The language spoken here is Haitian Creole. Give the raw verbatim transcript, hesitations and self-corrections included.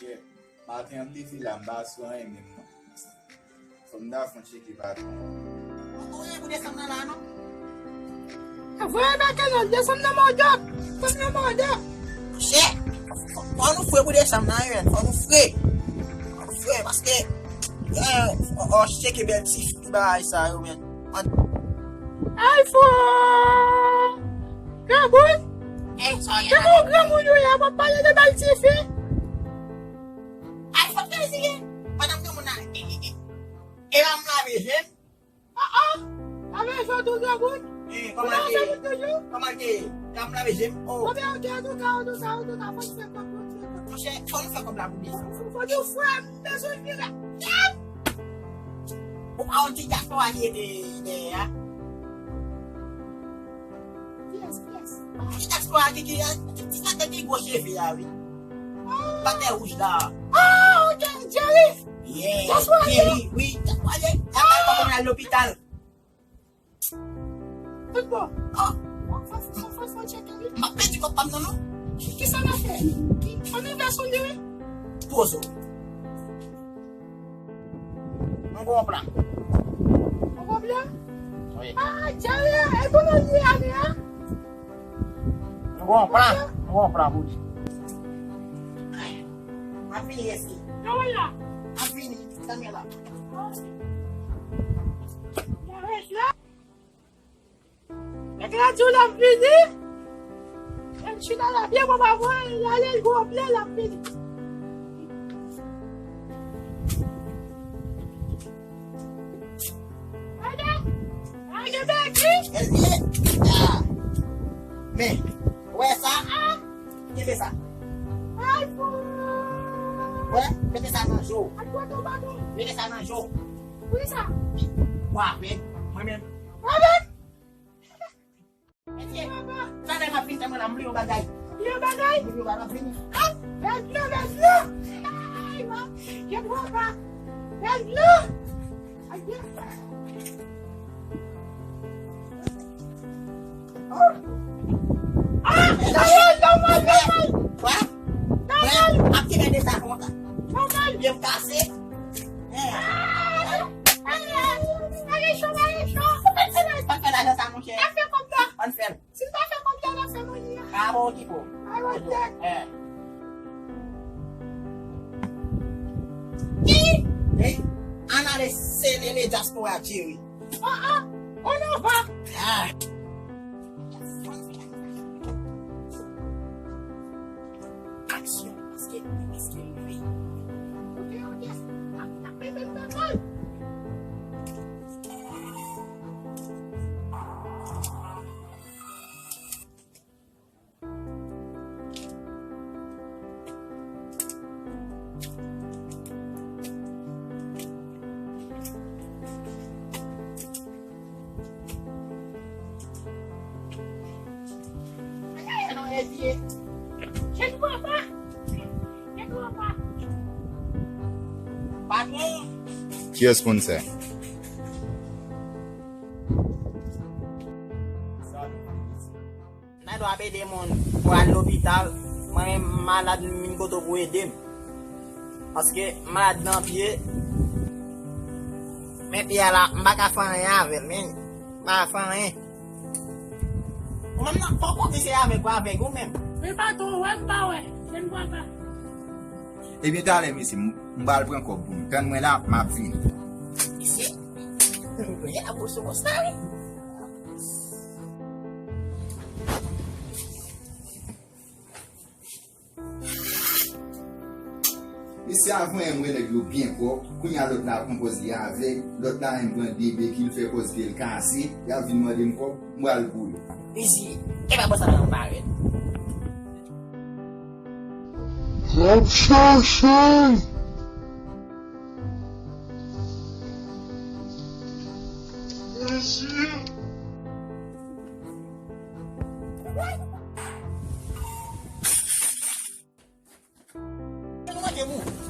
Yeah. Maten an m te di la, m pa sou anyen menm non. Fò m ta fè yon tcheke patwon an. Ou, ou gen pou desanm nan la non? Voye bagay nan, desanm nan mòdòp. Desanm nan mòdòp. Monchè, fò, fò nou fre pou desanm nan, wi, fò nou fre. Fò nou fre, paske, eh, fò, fò tcheke bèl ti fi bagay sa yo, men. Ay, fò! Granmoun! Eh, sa w ye la? Granmoun, granmoun, wi, a, w ap pale de bèl ti fi. Ay, fò, kèl ti fi? Pandan m granmoun nan, e, e, e, e pa m lave je m? Ah, ah! Lave je w tou, granmoun? Eh, kòman l te ye? Kòman l te ye? Epa m lave je m? Oh. Bon, ben, ok, antouka, antouka, antouka, fò n fè kòb, fò n fè kòb. Monchè, fò nou fè kòb la pou li. Fò, fò nou fè, m bezwen vire. Yap! Ou pa wè ti dyaspora ki rete dèyè a? Kiyès, kiyès? Ti dyaspora ki, ki, ti sa ki gen gwo cheve a, wi. Patè wouj la. Ah, ok, Jerry. Yeah, dyaspora Jerry, wi, dyaspora Jerry. Sa pa kòman al lopital. Tout bon. Oh. Fò, fò, fò, fò tcheke, wi. M ap pèdi kòb pa m nan, non. Ki, ki sa n ap fè? Ki, ann envèse li, wi. Poze w. Nou gen yon plan. Yon bon plan? Wi. Ah, Jerry, e pou nou li ane a? Nou gen yon plan. Nou gen yon plan pou li. M ap vini, Esi. Nan wè la. M ap vini. Tann mwen la. Nan wè la. Nèg la di w l ap vini. Lè m chita la byen bon pa mwen, l ale l gwo ble l ap vini. Gade, gade bèk li. Èl vye. Ah. Men, ou wè sa? Ah. Kenbe sa. Ay, pou. Wè, mete sa nan je w. Ay, pou, pou, pou. Mete sa nan je w. Poukisa? Ou avèg, mwen menm. Avèg? Mesye, talè m ap vin, tann mwen la, m bliye yon bagay. Bliye yon bagay? M bliye yon bagay, m ap vini. Ah, bèl dlo, bèl dlo. Ay, man, je vois pas. Bèl dlo. Ay, byen. Oh. Ah, bèl dlo, bèl dlo. Kwa? Bèl dlo. Ap tire de sa konsa. Bèl dlo. Pye m kase. Eh. Ah, bagay cho, bagay cho. Pa fè lajan sa, monchè. Pa fè kòb la. Ann fè l. Si l pa fè kòb la, l ap fè manje a. A bon, ki po? A bon, tèt. Eh. Ki? Eh, ann ale selele dyaspora Jerry. Ah, ah. On en va. Ah. Aksyon, paske, paske li vle. Ok, ok. Ap, ap, ap, ap, ap. Patwon. Kiyès moun sa? Nado ap ede moun pou al lopital. Mwen menm m malad, m vin kote w pou ede m. Paske m malad nan pye. Men pye a la, m pa ka fè anyen avè l, men. M pa ka fè anyen. Ou menm nan, fòk ou di se avèg ou avèg ou menm. Men patwon, ou wè m pa wè. Se m papa. Ebyen, talè, mesye, m, m pral pran kòb pou m. Tann mwen la, m ap vini. Mesye, m vle abòse konsa, wi. Mesye, avan yè m wè nèg yo byen pwòp, kounye a lòt la pran pòz li avèg, lòt la menm pran de bèk li fè pòz pye l kase, y ap vin mande m kòb, m pral pou yo. Mesye, e pa bò sa nan parèt. N ap chache. Mesye. Ou manke mou.